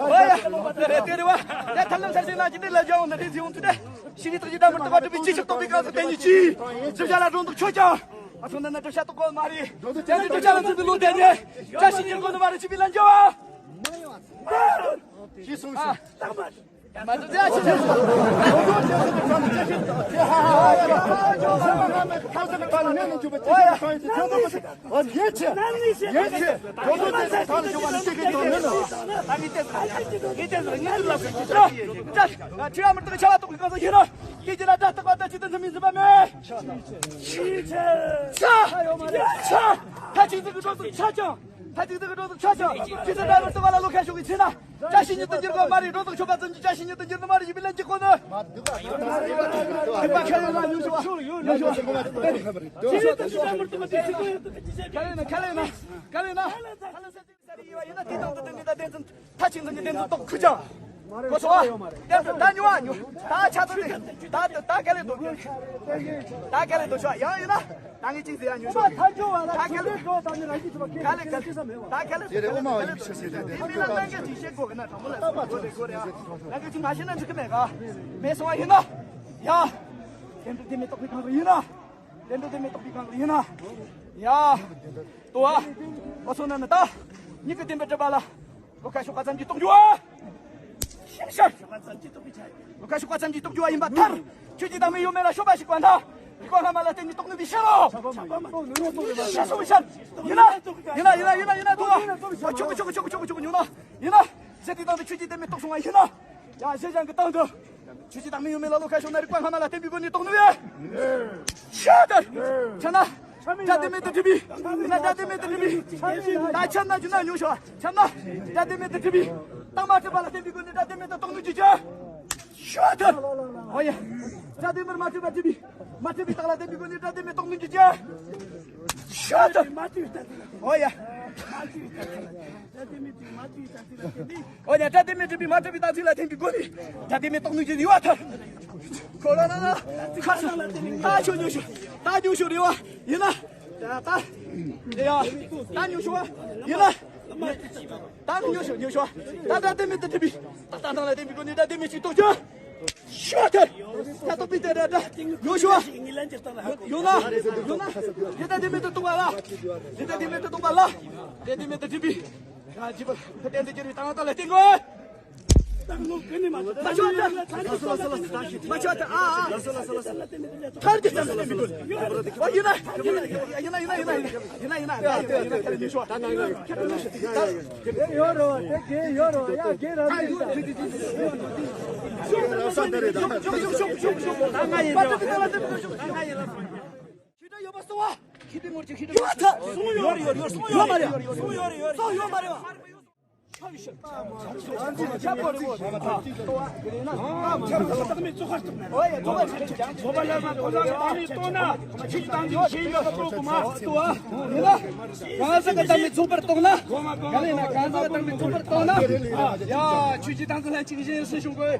འོ་ཡ། ད་རེ་ད་རེ་བ། ད་ཐར་ལམ་གསར་ཞིག་ནང་གི་འདི་ལ་འཇོག་འོང་ན་རེ་ཟིན་འོང་དུས་ཏེ། ཤི་བའི་དོན་གྱི་ད་མར་ལྟ་བ་གྲུབ་པའི་ཆེ་ཆེར་རྟོགས་པའི་དགའ་ལ་བརྟེན་ནས་ཆི། གྲུབ་བྱ་ལ་སྒྲོ་འདོགས་ཆོད་ཀྱང་། ཨ་ཚོ་ན་ན་གྲུབ་བྱ་རྟོགས་གོ་མ་རེད། ཡང་ནི་གྲུབ་བྱ་ལ་འཛིན་པའི་བློ་གཏད་ནས། བྱ་ཤེས་ཉིད་ཀུན་ནི་མ་རེད་ཅེས་པའི་ལན་རྒྱབ་པ། ཞེས་གསུངས་ཤིང་། མ་གྲུབ་བྱ་ཤེས་ཉིད། ཨོ་ཡ། ཡིན་ཆེ། ཡིན་ཆེ། ཁྲོ་ཐུང་ཅན་གྱི་ཐང་ལ་ཞུགས་པ་ནི་ཅི་ཞིག་དོན་མིན་ནོ། ད་ངས་བལྟས་ཟིན། ངས་བལྟས་ཟིན། ངས་བལྟས་ཟིན། ཁྲོ་ཐུང་མི་རྟག་བྱ་བ་རྟོགས་པའི་གང་ཟག་ཡིན་ནོ། དེ་ཅི་ན་སྒྲ་རྟག་པ་ལྟར་ཅི་ལྟར་འཛིན་མི་འཛིན་པ་མེད། ཆ། ཆ། ད་ཅིག་འཛིན་གྱི་སྒྲོ་འདོགས་ཆ་ཀྱང་། ད་ཅིག་འཛིན་གྱི་སྒྲོ་འདོགས་ཆ་ཀྱང་། ཅི་ལྟར་སྒྲ་རྟག་པ་ལ་བློ་ཁ་ཕྱོགས་ཀྱི་ཚེ་ན། བྱ་ཤེས་ཉིད་དུ་འགྱུར་དགོས་མ་རེད། སྒྲོ་འདོགས་ཆོད་པ་ཙམ་གྱིས་བྱ་ཤེས་ཉིད་དུ་འགྱུར་ནི་མ་རེད་ཞེས་པའི་ལན་གྱིས་གོ་ནི། སྡིག་པ་ཁས་ལེན་ན་ཉུང་ཤོས་པ། ཉུང་ཤོས་པ། ཁས་ལེན་ན། ཁས་ལེན་ན། ཁས་ལེན་ན། ས་རི་ཡི་བ་ཡིན་ན་དེ་དང་དུ་དུ་ནི་ད་བདེན་འཛིན། ད་ཆིག་འཛིན་གྱི་བདེན་འཛིན་རྟོགས་ཁུལ་ཀྱང་། གོ་སོང་བ། བདེན་འཛིན་ད་ཉུང་བ་ཉུང་། ད་ཆ་ཚང་དེ། ད་ད་ད་ག་ལེ་དོ། ད་ག་ལེ་དོ་ཤོག་ཡང་ཡིན་ན། ད་ངས་ཅིག་ཟེར་ཡ་ཉུང་ཤོས། ད་ག་ལེ་དོ། ད་ག་ལེ་དོ། ད་ག་ལེ་དོ། དེ་མི་ལ་ལན་ག་ཅིག་བཤད་དགོས་གི་ན་དྲང་མོ་ལ་སོང་གོ་རེ་གོ་རེ་ཡ། ལན་ག་ཅིག་མ་བཤད་ན་འགྲིག་གི་མེད་ག་མེད་སོང་བ་ཡིན་ན། ཡ། བདེན་འཛིན་དེ་མི་རྟོགས་པའི་གང་ལ་ཡིན་ན། བདེན་འཛིན་དེ་མི་རྟོགས་པའི་གང་ལ་ཡིན་ན། ཡ། དོ་བ། འོ་སོང་ན་ན་ད། མྱིག་གི་བདེན་པའི་སྒྲིབ་པ་ལ། བློ་ཁ་ཕྱོགས་པ་ཙམ་གྱིས་རྟོགས་རྒྱུ་བ། ཤར་ཤར། བློ་ཁ་ཕྱོགས་པ་ཙམ་གྱིས་རྟོགས་རྒྱུ་བ་ཡིན་པ་མཐར། ཆོས་ཀྱི་བདག་མེད་ཡོད་མེད་ལ་ཕྱོགས་པ་ཞིག་པ་འདྲ། རིག་པ་སྔ་མ་ལ་བརྟེན་ནས་རྟོགས་ནུས་པའི་ཕྱིར་རོ། ཤར་སོང་ཤར། ཡིན་ན། ཡིན་ན་ཡིན་ན་ཡིན་ན་ཡིན་ན་དོ་བ། ཆོག་གི་ཆོག་གི་ཆོག་གི་ཆོག་གི་ཆོག་གི་ཉོ་ན། ཡིན་ན། གཞི་དེ་དང་དུ་ཆོས་ཀྱི་བདེན་མེད་རྟོགས་སོང་བ་ཡིན་ན། ཡང་གཞི་གཞན་གྱི་སྟེང་དུ། ཆོས་ཀྱི་བདག་མེད་ཡོད་མེད་ལ་བློ་ཁ་ཕྱོགས་ན་རིག་པ་སྔ་མ་ལ་བརྟེན་པའི་སྒོ་ནས་རྟོགས་ནུས་པས། ཤ་དར། ཆ་ན། སྒྲ་དེ་མེད་དུ་གྲུབ་པའི། ཡིན་ན་སྒྲ་དེ་མེད་དུ་གྲུབ་པའི། ད་ཆ་ན་རྒྱུ་ན་ཉུང་ཤོས། ཆ་ན། སྒྲ་དེ་མེད་དུ་གྲུབ་པའི། རྟགས་མ་གྲུབ་པ་ལ་བརྟེན་པའི་སྒོ་ནས་སྒྲ་དེ་མེད་དུ་རྟོགས་ནུས་ཀྱི་ཕྱིར། ཤ་དར། ཨོ་ཡ། སྒྲ་དེ་མེད་མ་གྲུབ་པ་གྲུབ་པའི། མ་གྲུབ་པའི་རྟགས་ལ་བརྟེན་པའི་སྒོ་ནས་སྒྲ་དེ་མེད་རྟོགས་ནུས་ཀྱི་ཕྱིར། ཤ་དར། ཨོ་ཡ། འོ་ཡ། སྒྲ་དེ་མེད་གྲུབ་པའི་མ་གྲུབ་པའི་རྟགས་ཚིག་ལ་བརྟེན་པའི་སྒོ་ནས་སྒྲ་དེ་མེད་རྟོགས་ནུས་ཀྱི་རེ་བ་ཐལ། ཁོ་ལ་ལ་ལ་ཁ་ཤོ། ད་ཆོ་ཉུང་ཤོས། ད་ཉུང་ཤོས་རེ་བ་ཡིན་ན། ད་ད་དེ་ཡ། ད་ཉུང་ཤོས་ཡིན་ན། ད་ཉུང་ཤོས་ཉུང་ཤོས། ད་སྒྲ་དེ་མེད་དུ་གྲུབ་པའི་རྟགས་སྟངས་ལ་བརྟེན་པའི་སྒོ་ནས་སྒྲ་དེ་མེད་ཅིག་རྟོགས་ཀྱང་། ཤོ་ཐལ། ད་རྟོགས་པའི་དེ་འདྲ་འདྲ་ཡོད་ཤོ། ཡོད་ན་ཡོད་ན། དེ་ལྟ་དེ་མེད་དུ་རྟོགས་པ་ལ། དེ་ལྟ་དེ་མེད་དུ་རྟོགས་པ་ལ། དེ་དེ་མེད་དུ་གྲུབ་པའི། ཡང་ཅི་བ་ལྟན་དུ་གྱུར་པའི་དང་དག་ལ་བརྟེན་དགོས། མ་ཆོག་ད། མ་ཆོག་ད། ཨ་ཨ། ཐར་གྱི་ཙམ་ལ་བརྟེན་པའི་དོན། ཨོ་ཡིན་ན། ཡིན་ན་ཡིན་ན་ཡིན་ན་ཡིན་ན་ཡིན་ན་ཡིན་ན་ཡིན་ན་ཡིན་ན་ཡིན་ན་ཡིན་ན་ཡིན་ན་ཡིན་ན་ཡིན་ན་ཡིན་ན་ཡིན་ན་ཡིན་ན། ཡོད་རེད་བ། དེ་གས་ཡོད་རེད་བ། ཡ་གས་ར་རེད། ཁྱེད་ཡོད་པ་སོང་བ། ཁྱེད་དེ་ངོར་ཅིག་ཁྱེད་ཡོད་ཐ། སོང་ཡོད་རེད། ཡོད་རེད། ཡོད་མ་རེད། སོང་ཡོད་རེད། ཡོད་རེད། སོང་ཡོད་མ་རེད་བ། གང་ཟག་གི་བདག་མེད་ཚོགས་པར་རྟོགས་ན། གང་ཟག་གི་བདག་མེད་ཚོགས་པར་རྟོགས་ན། ཡ། ཆོས་ཀྱི་དང་ཚུལ་ལན་གཅིག་གཞན་སུ་བྱུང་དགོས།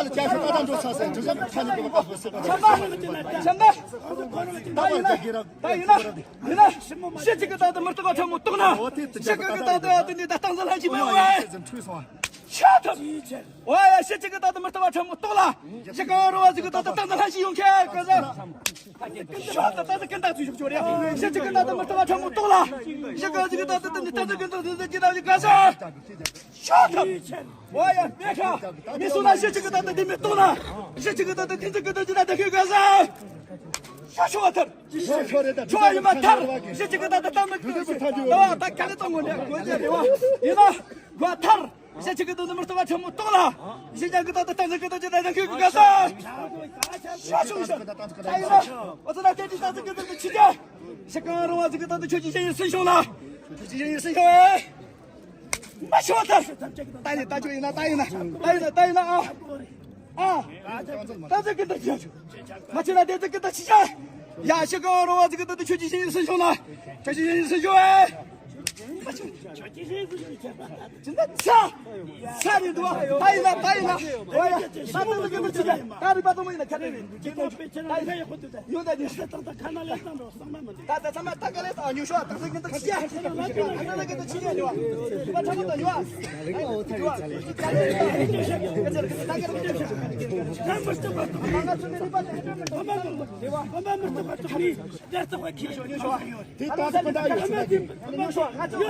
ལ་བཅར་ཤོག་ད་ལྟ་འགྲོ་ཚར་ཟེར་དུས་ཚོད་ཁ་ཉིན་པ་ལ་ཁ་ཤོག་ཟེར་པ་ཆམ་པ་ཆམ་པ། ད་ཡིན་ན་ད་ཡིན་ན་ཡིན་ན་ཤི་གཅིག་གི་ད་ལྟ་མི་རྟག་པ་ཕྲ་མོ་རྟོགས་ན་ཤི་གཅིག་གི་ད་ལྟ་དེ་ནི་ད་སྟངས་འཛིན་ལྷན་ཅིག་མེད་པ་ཡིན། ཤ་ཐབས། ཨོ་ཡ་ཤི་གཅིག་གི་ད་ལྟ་མི་རྟག་པ་ཕྲ་མོ་རྟོགས་ལ་ཤི་གང་རུང་བ་ཟིག་གི་ད་ལྟ་སྟངས་འཛིན་ལྷན་ཅིག་ཡོང་ཁྱེད་ག་ཟ། ཤོག་ད་ད་ད་ཀན་ད་ཚུལ་ཞུགས་ཆོག་རེད། ཤི་གཅིག་གི་ད་ད་མི་རྟག་པ་ཕྲ་མོ་རྟོགས་ལ་ཤི་གང་ཟིག་གི་ད་ད་ད་ནི་ད་ད་ཀན་ད་ཟིག་ཟིག་གི་ད་ཟིག་ག་ཟ། ཤོག་ཐབས། ཨོ་ཡ་མེད་ཁ། མི་སུ་ན་ཤི་གཅིག་གི་ད་ད་དེ་མི་རྟོགས་ན་ཤི་གཅིག་གི་ད་ད་དེ་ཚོ་གི་ད་ཅི་ད་ད་ཁྱོད་ག་ཟ། ཤོག་ཤོག་ཐར། ཤོག་ཡིན་མ་ཐར། ཤི་གཅིག་གི་ད་ད་ད་མི་རྟོགས་ཤི་ད་བ་ད་ག་ནི་གཏོང་ངོ་ནས་གོ་ཅི་རེད་བ། ཡིན་ན་བ་ཐར། ཤི་གཅིག་གི་ད་ད་མི་རྟོགས་པ་ཕྲ་མོ་རྟོགས་ལ། ཤི་གཅིག་གི་ད་ད་ད་ད་གི་ད་ཅི་ད་ད་ཁྱོད་གི་ག་ས། ཤ་ཤུང་ཤ། ད་ཡིན་ན། འོ་ཙི་ན་དེ་དེ་ད་ཅི་གི་ད་ད་ཆི་ཅི། ཤི་གང་རུང་བ་ཟིག་གི་ད་ད་ཁྱོད་ཀྱི་ཤི་ཡིན་སུན་ཤོང་ལ། ཁྱོད་ཀྱི་ཤི་ཡིན་སུན་ཤོང་ཨེ། མ་ཤོག་ད། ད་ཡིན་ད་ཁྱོད་ཡིན་ན་ད་ཡིན་ན་ད་ཡིན་ན་ད་ཡིན་ན་ཨ། ཨ། ད་ཟིག་གི་ད་ཁྱོད། མ་ཆི་ན་དེ་ཟིག་གི་ད་ཆི་ཅི། ཡ་ཤི་གང་རུང་བ་ཟིག་གི་ད་ད་ཁྱོད་ཀྱི་ཤི་ཡིན་སུན་ཤོང་ལ། ཁྱོད་ཀྱི་ཤི་ཡིན་སུན་ཤོང་ཨེ། ཅི་འདྲ་ཆ། ཆ་རེད་འདུག་ཨ། ད་ཡིན་ན་ད་ཡིན་ན། ཨོ་ཡ། ད་ད་ད་གི་ད་ཆི་ད་ད་རི་པ་དུ་མ་ཡིན་ན་ཁ་རེ་རེད། ཡོད་ད་ཉི་ཤུ། ད་ད་ཚང་མ་ད་ག་ལེ་ད་ཉུ་ཤོ་ད་ད་གི་ད་ཆི་ཡ། ད་ད་གི་ད་ཆི་ཡ་ཉོ། ད་ད་གི་ད་ཉོ། ད་ད་གི་ད་ཉོ། དེ་ལྟ་ཚུལ་ཀུན་ད་ཡོད་ཚུལ་ལ་ཡིན།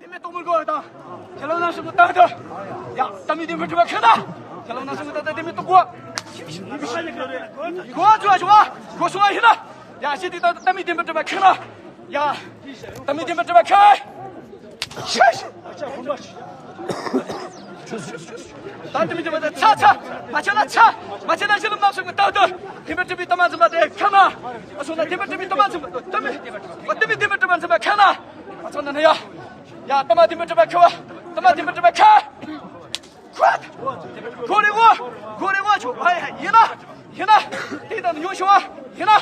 དེ་མིན་གཏོང་མི་དགོས་དང་། ཞལ་ལག་ནང་སོང་གི་ཏག་ཏག། ཡ། ད་མི་དེ་མི་འགྲོ་བ་ཁེ་ན། ཞལ་ལག་ནང་སོང་གི་ཏག་ཏག་དེ་མིན་གཏོང་དགོས། གོ་ཆོག་ཆོག་གོ་སོང་བ་ཡིན་ན། ཡ། ཞི་དེ་ཏག་ཏག་ད་མི་དེ་མི་འགྲོ་བ་ཁེ་ན། ཡ། ད་མི་དེ་མི་འགྲོ་བ་ཁེ། ད་དེ་མི་འགྲོ་བ་ཚ་ཚ། མ་ཆེ་ན་ཚ། མ་ཆེ་ན་ཞལ་ལག་ནང་སོང་གི་ཏག་ཏག། དེ་མི་འགྲོ་བའི་ཏ་མ་འཛིན་པ་དེ་ཁེ་ན། ཨ་སོང་ན་དེ་མི་འགྲོ་བའི་ཏ་མ་འཛིན་པ་ད་མི། ད་མི་དེ་མི་འགྲོ་བ་འཛིན་པ་ཁེ་ན། ཨ་ཚོ་ན་ན་ཡ། ཡ། ཏ་མ་དེ་མི་འགྲོ་བ་ཁེ་བ། ཏ་མ་དེ་མི་འགྲོ་བ་ཁེ། ཁོ་རེ་བོ། ཁོ་རེ་བོ་ཆོ། ཨ་ཡ། ཡིན་ན། ཡིན་ན། དེ་དང་ཉོ་ཤོ་ཨ། ཡིན་ན།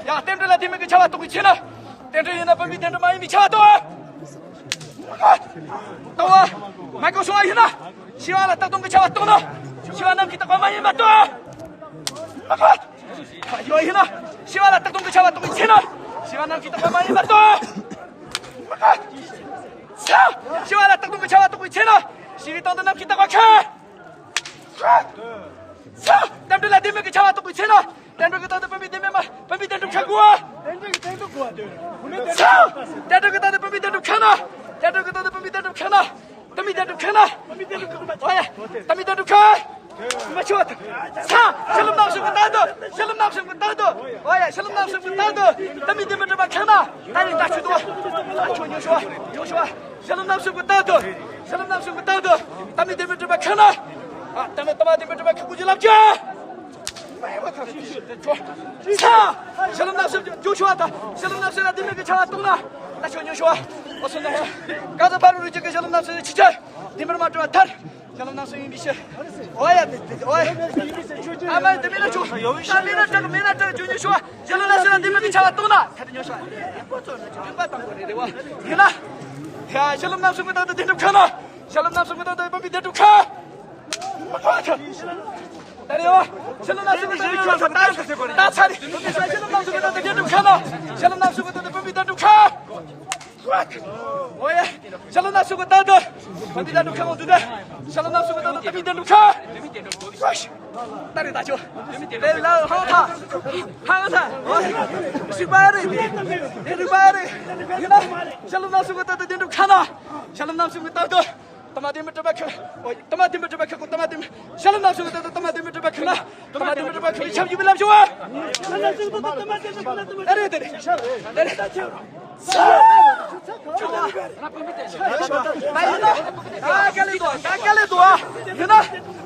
ཡ། རྟེན་འབྲེལ་ལ་དེ་མི་གི་ཆ་བ་གཏོགས་ཀྱི་ཆེ་ན། རྟེན་འབྲེལ་ཡིན་ན་བུམ་པའི་རྟེན་འབྲེལ་མ་ཡིན་པའི་ཆ་བ་གཏོགས་ཨ། གཏོགས་ཨ། མ་གོ་སོང་ཨ། ཡིན་ན། ཤི་བ་ལ་རྟག་སྟོང་གི་ཆ་བ་གཏོགས་ན། ཤི་བ་ནམ་མཁའི་རྟག་པ་མ་ཡིན་པ་གཏོགས་ཨ། མ་གོ། ཡོད་ཡིན་ན། ཤི་བ་ལ་རྟག་སྟོང་གི་ཆ་བ་གཏོགས་ཀྱི་ཆེ་ན། ཤི་བ་ནམ་མཁའི་རྟག་པ་མ་ཡིན་པ་གཏོགས་ཨ། མ་གོ། ཤི་བ་ལ་རྟག་སྟོང་གི་ཆ་བ་གཏོགས་པའི་ཚེ་ན། ཤི་བའི་སྟེང་དུ་ནམ་མཁའི་རྟག་པ་ཁེ། རྟེན་འབྲེལ་ལ་བདེན་མེད་ཀྱི་ཆ་བ་གཏོགས་པའི་ཚེ་ན། རྟེན་འབྲེལ་གྱི་སྟེང་དུ་བུམ་པའི་བདེན་མེད་མ། བུམ་པའི་རྟེན་འབྲེལ་ཁེ་དགོས། རྟེན་འབྲེལ་གྱི་སྟེང་དུ་དགོས་དོན། རྟེན་འབྲེལ་གྱི་སྟེང་དུ་བུམ་པའི་རྟེན་འབྲེལ་ཁེ་ན། རྟེན་འབྲེལ་གྱི་སྟེང་དུ་བུམ་པའི་རྟེན་འབྲེལ་ཁེ་ན། ད་མི་རྟེན་འབྲེལ་ཁེ་ན། ཨོ་ཡ། ད་མི་རྟེན་འབྲེལ་ཁེ། མ་ཆོད། ཚ། ཞལ་ལག་ནང་སོང་གི་ཏག་ཏག། ཞལ་ལག་ནང་སོང་གི་ཏག་ཏག། ཨོ་ཡ། ཞལ་ལག་ནང་སོང་གི་ཏག་ཏག། ད་མི་རྟེན་འབྲེལ་མ་ཁེ་ན། ད་རེས་ད་ཆུ་དོ། ད་ཆོ་ཉོ་ཤོ། ཉོ་ཤོ། ཞལ་ལག་ནང་སོང་གི་ཏག་ཏག། ཞལ་ལག་ནང་སོང་གི་ཏག་ཏག། ད་མི་རྟེན་འབྲེལ་མ་ཁེ་ན། ཨ། ད་མི་ད་མ་རྟེན་འབྲེལ་མ་ཁེ་ཀུ་ཅི་ལབ་ཀྱི། ཚ། ཞལ་ལག་ནང་སོང་ཉོ་ཤོ་ད། ཞལ་ལག་ནང་སོང་ལ་རྟེན་འབྲེལ་གྱི་ཆ་བ་གཏོགས་ན། ད་ཆོ་ཉོ་ཤོ། ཨོ་སོང་ན་ཡ། ག་ཚ་བ་རུ་རུ་ཅིག་གི་ཞལ་ལག་ནང་སོང་ཆི་ཆ། དེ་མར་མ་འགྲོ་བ་ཐར། ཞལ་ལག་ནང་སོང་ཡིན་པའི་ཕྱིར། ཨོ་ཡ་དེ་དེ་ཨོ་ཡ། ཨ་མ་དེ་མིན་ན་ཆོག་ད་མིན་ན་དྲག་མིན་ན་དྲག་ཅུ་ཉོ་ཤོ། ཞལ་ལག་ནང་སོང་ལ་དེ་མིན་གྱི་ཆ་བ་གཏོགས་ན། ད་དེ་ཉོ་ཤོ། ཡིན་པ་དང་པོ་རེད་རེད་བ། ཡིན་ན། ཡ། ཞལ་ལག་ནང་སོང་གི་ད་དེ་དེ་འགྲུབ་ཁ་ན། ཞལ་ལག་ནང་སོང་གི་ད་དེ་བུམ་པའི་དེ་འགྲུབ་ཁ། ད་རེད་བ། ཞལ་ལག་ནང་སོང་གི་ད་དེ་འགྲུབ་ཁ་ན། ད་ཚ་རེད། ཞལ་ལག་ནང་སོང་གི་ད་དེ་འགྲུབ་ཁ་ན། ཞལ་ལག་ནང་སོང་གི་ད་དེ་བུམ་པའི་དེ་འགྲུབ་ཁ། ཨོ་ཡ། ཞལ་ལག་ནང་སོང་གི་ད་དེ། བུམ་པའི་དེ་འགྲུབ་ཁ་འོང་དུས་ད། ཞལ་ལག་ནང་སོང་གི་ད་དེ་བུམ་པའི་དེ་འགྲུབ་ཁ། ད་རེད་ད་ཆོ། དེ་ལ་ཧང་ཐ། ཧང་ཐ། ཨོ་ཡ། ཞིག་པ་རེད། དེ་རིག་པ་རེད། ཡིན་ན། ཞལ་ལག་ནང་སོང་གི་ད་དེ་འགྲུབ་ཁ་ན། ཞལ་ལག་ནང་སོང་གི་ད་དེ། ད་མ་དེ་མི་སྒྲུབ་པ་ཁེ། ཨོ་ཡ། ད་མ་དེ་མི་སྒྲུབ་པ་ཁེ་གོ། ད་མ་དེ་མི། ཞལ་ལག་ནང་སོང་གི་ད་དེ། ད་མ་དེ་མི་སྒྲུབ་པ་ཁེ་ན། ད་མ་དེ་མི་སྒྲུབ་པ་ཁེ་ཆབ་ཡུལ་ལབ་ཤོག་ཨ། ད་རེད་ད་རེད། ད་རེད། ད་ཡིན་ན། ད་དཀའ་ལས་འདུག་ད་དཀའ་ལས་འདུག་ཨ། ཡིན་ན།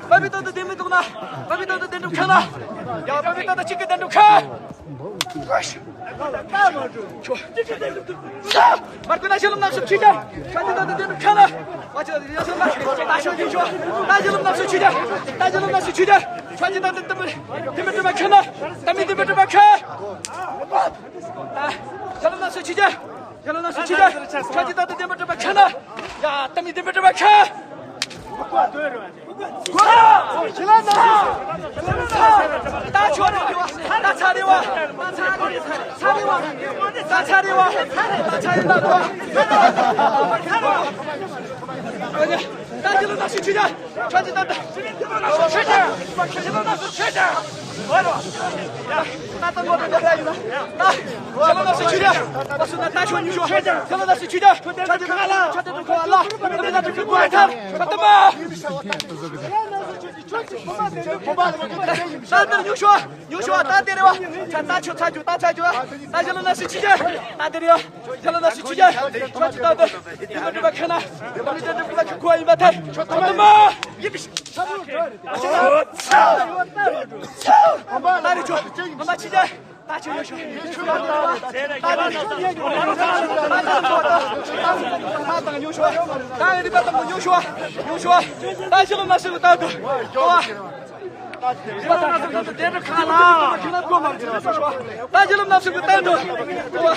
བུམ་པའི་ད་དེ་དེ་མི་འདུག་ན། བུམ་པའི་ད་དེ་དེ་འགྲུབ་ཁ་ན། ཡ། བུམ་པའི་ད་དེ་གཅིག་གི་དེ་འགྲུབ་ཁ། མར་ཀུན་ན་ཞལ་ལག་ནང་སོང་ཆུ་ཆ། ཁྱོད་ཀྱི་ད་དེ་དེ་འགྲུབ་ཁ་ན། ཨ་ཅག་ཡ་ཞལ་ལག་ད་ཤོག་ཡིན་ཤོག་ད་ཞལ་ལག་ནང་སོང་ཆུ་ཆ། ད་ཞལ་ལག་ནང་སོང་ཆུ་ཆ། ཁྱོད་ཀྱི་ད་དེ་དེ་མི་དེ་མི་སྒྲུབ་པ་ཁེ་ན། ད་མི་དེ་མི་སྒྲུབ་པ་ཁེ། ད་ཞལ་ལག་ནང་སོང་ཆུ་ཆ། ཞལ་ལག་ནང་སོང་ཆུ་ཆ། ཁྱོད་ཀྱི་ད་དེ་དེ་མི་སྒྲུབ་པ་ཁེ་ན། ཡ། ད་མི་དེ་མི་སྒྲུབ་པ་ཁེ། ད་ཆོག་རེད་བ། ད་ཚ་རེད་བ། ད་ཚ་རེད་བ། ད་ཚ་རེད་བ། ད་ཚ་རེད་བ། ད་ཚ་རེད་བ། ད་ཞལ་ལག་ནང་སོང་ཆུ་ཆ། ཁྱོད་ཀྱི་ད་ད། ད་ད་ངོ་ད་ད་ཡིན་ན། ད་ཞལ་ལག་ནང་སོང་ཆུ་ཆ། ད་སུ་ན་ད་ཆོག་ཉུང་ཤོས། ཞལ་ལག་ནང་སོང་ཆུ་ཆ། ཁྱོད་ཀྱི་ཁ་ལ། ཁྱོད་ཀྱི་ཁ་ལ། ད་ད་ཉུང་ཤོས། ཉུང་ཤོས་ད་དེ་རེད་བ། ད་ད་ཆོག་ཚ་རྒྱུ་ད་ཚ་རྒྱུ། ད་ཞལ་ལག་ནང་སོང་ཆུ་ཆ། ད་དེ་རེད་བ། ཞལ་ལག་ནང་སོང་ཆུ་ཆ། ཁྱོད་ཀྱི་ད་ད། དེ་མི་སྒྲུབ་པ་ཁེ་ན། དེ་མི་སྒྲུབ་པ་ཁེ་གོ་ཡིན་པ་ཐལ། ད་ད་མ། ད་རེད་ཆོག་ད་མ་ཆུ་ཆ། ད་ཆོག་ཉུང་ཤོས། ད་ཆོག་ཉུང་ཤོས། ད་ད་ཉུང་ཤོས། ད་རེད་ད་ད་ཉུང་ཤོས། ཉུང་ཤོས། ད་ཞལ་ལག་ནང་སོང་ད་ད། ད་ཞལ་ལག་ནང་སོང་ད་དེ་འགྲུབ་ཁ་ལ། ད་ཞལ་ལག་ནང་སོང་གི་ད་དེ་འགྲུབ།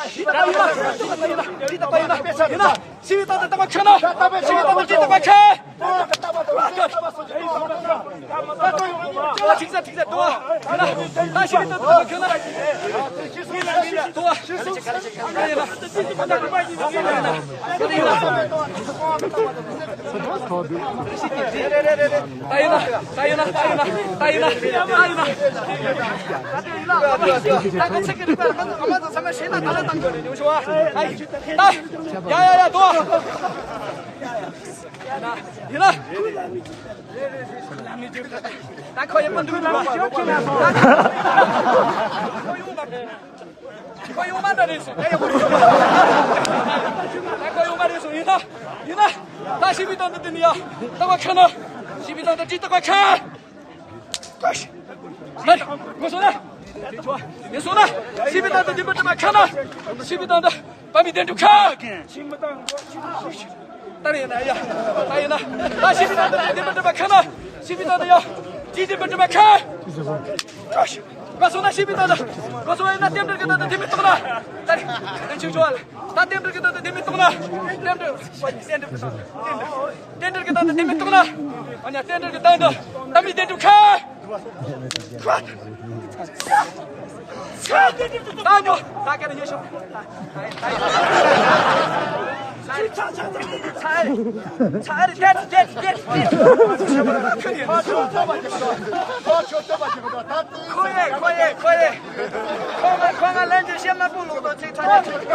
ཡིན་ན། ཞི་བའི་ཐོག་ཏུ་ལྟ་བ་ཁྱོད་ན། ཞི་བའི་ཐོག་ཏུ་ལྟ་བ་ཁྱོད། ཅི་ལ་ཅིག་ཟེར་ཅིག་ཟེར་དོ། ད་ཞི་བའི་ཐོག་ཏུ་ལྟ་བ་ཁྱོད་ན། དོ། ད་ཡིན་ན། ད་ཡིན་ན། ད་ཡིན་ན། ད་ཡིན་ན། ད་ཡིན་ན། ད་ཡིན་ན། ད་ཡིན་ན། ད་ཚེ་གི་རིག་པ་ང་ཚོ་ང་ཚོ་ཚང་མ་ཞེད་སྣང་ག་ལ་བཏང་དགོས་རེད་ཉུང་ཤོས་ཨ། ད་ཡ་ཡ་ཡ་དོ། ཡིན་ན། ད་ཁོ་ཡི་མི་འདུག་ལ། ཁོ་ཡོང་མ་འདྲ་རེད་སོང་། ད་ཡག་པོ་རེད། ད་ཁོ་ཡོང་མ་རེད་སོང་། ཡིན་ན། ཡིན་ན། ད་ཞི་བའི་སྟེང་དུ་འདི་ནི་ཡ། ལྟ་བ་ཁྱོད་ན། ཞི་བའི་སྟེང་དུ་ཅི་ལྟ་བ་ཁྱོད། ཧེ། ངོ་སོ་ན། ཡིན་སོང་ན། བྱིས་པའི་སྟེང་དུ་བདེན་པར་གྲུབ་པ་ཁ་ན། བྱིས་པའི་སྟེང་དུ་དཔའ་མི་བདེན་གྲུབ་ཁ། ལྟར་ཡིན་ན་ཡ། ལྟར་ཡིན་ན། ད་བྱིས་པའི་སྟེང་དུ་བདེན་པར་གྲུབ་པ་ཁ་ན། བྱིས་པའི་སྟེང་དུ་ཡ། དེའི་བདེན་པར་གྲུབ་པ་ཁ། ང་སོང་ན་བྱིས་པའི་སྟེང་དུ། ང་སོང་ཡིན་ན་རྟེན་འབྲེལ་གྱི་སྟེང་དུ་བདེན་མེད་རྟོགས་ན། ལྟར། ལན་ཆུང་ཆུང་བ་ལ། ད་རྟེན་འབྲེལ་གྱི་སྟེང་དུ་བདེན་མེད་རྟོགས་ན། རྟེན་འབྲེལ། རྟེན་འབྲེལ་གྱི་སྟེང་དུ། རྟེན་འབྲེལ། རྟེན་འབྲེལ་གྱི་སྟེང་དུ་བདེན་མེད་རྟོགས་ན། ཨ་ནི་རྟེན་འབྲེལ་གྱི་སྟེང་དུ། དཔའ་མི་བདེན་གྲུབ་ཁ། ད་ཉོ། ད་ག་རེ་ཉོ་ཤོག་ཁོ་ཡེ་ཁོ་ཡེ་ཁོ་ཡེ། ཁོ་ང་ཁོ་ང་ལན་ཅིག་བཤད་ན་པུ་ལོག་ཏོ་ཚིག་ཚ་ཚ་ཚིག་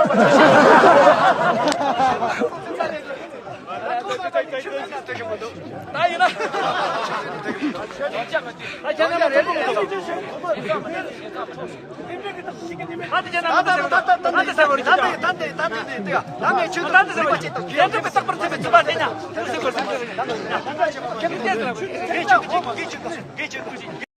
ད་ཡིན་ན།